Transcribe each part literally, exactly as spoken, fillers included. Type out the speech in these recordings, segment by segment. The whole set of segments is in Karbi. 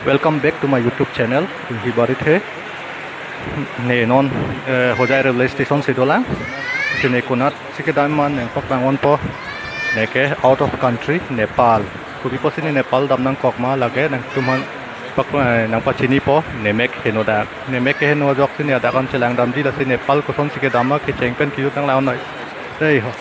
Welcome back to my YouTube channel, Hibari The. Ne non, eh, Hojai railway station si dolang. Sine konat si kedam ma nangpaklang ponpo. Neke out of country, Nepal. Kopi pusi ne Nepal dam nangkok ma lake nangtum aphan pak, eh, nangpachinipo, ne mek heno dak. Ne mek heno ajok si ne adak an chelang damji, lasi Nepal kosonsi kedam ma kecheng pen kejut nanglang noi. Dei ho.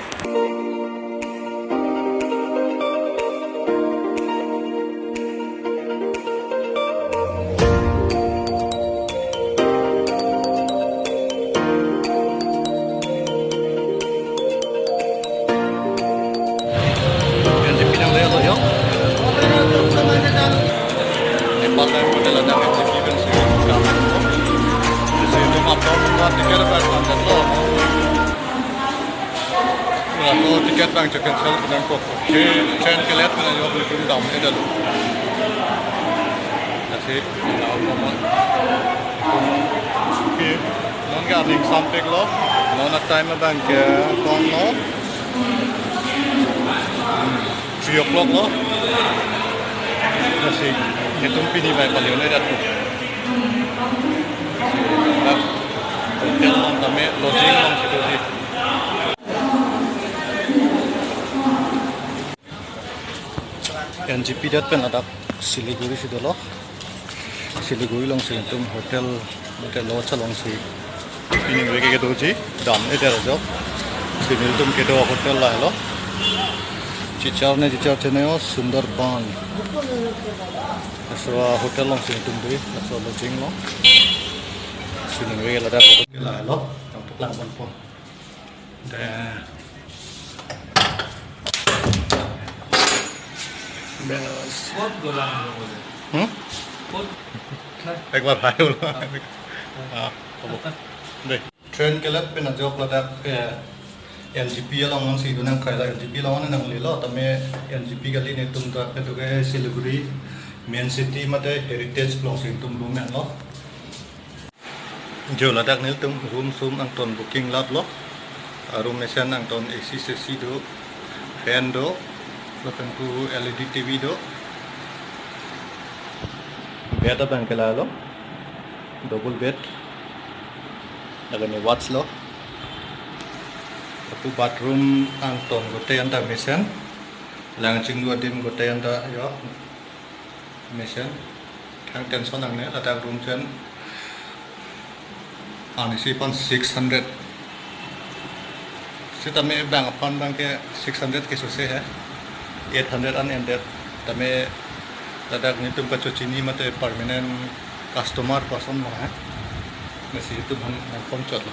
N G P nangle lo yo. Nepal time ko dela dang N G P pen si kam. Si tum apor ma ticket ba kan lo. Laso ticket abang che cancel nangkok. Train, train kelet na yo belum dam-edetlo. Lasi, na ko ma. Okay. Non ke aning sampik lo. Non a time abang ke kon lo. Hmm, three o'clock lo. Lasi, netum pini bai pali-un-edet. Lasi, dak hotel along tame lodging along si doji. N G P det pen ladak Siliguri si dolo. Siliguri along si netum hotel, hotel lodge along si pini ningve ke kedoji, dam-edet ajok. Si netum kedo hotel lahelo. Chichar ne chichar chene o Sundarban. Laso hotel along si netum dui, laso lodging along. Si ningve ke ladak hotel lahelo. Nangpaklang ponpo. Deh. Bes. बहुत गोला हम लोगों ने। हम्म? बहुत एक बार हाय बोलो। हाँ, कबो। Deh. Train kelet pen ajok ladak, eh, N G P along si do nangkai la, N G P along nanglelo, tame N G P kali, netum dak kedo ke Siliguri main city mate Heritage along si netum room enlo. Jo ladak netum room sum angton booking laplo. A room mesen angton A C sesi do, fan do, lapen pu L E D T V do. Bed abang ke lahelo, double bed. Lapen ne watch lo. Lapu bathroom angton gotei anta mesen. Lang chinglu adim gotei anta yo. Mesen, thang tension nangne, ladak room chen. Arnisi aphan six hundred. Sitame bang aphan abang ke six hundred ke sose he. Eight hundred an endet. Tame ladak netum kachochini mate permanent customer person lo he. Lasi netum aphan nangpon chotlo.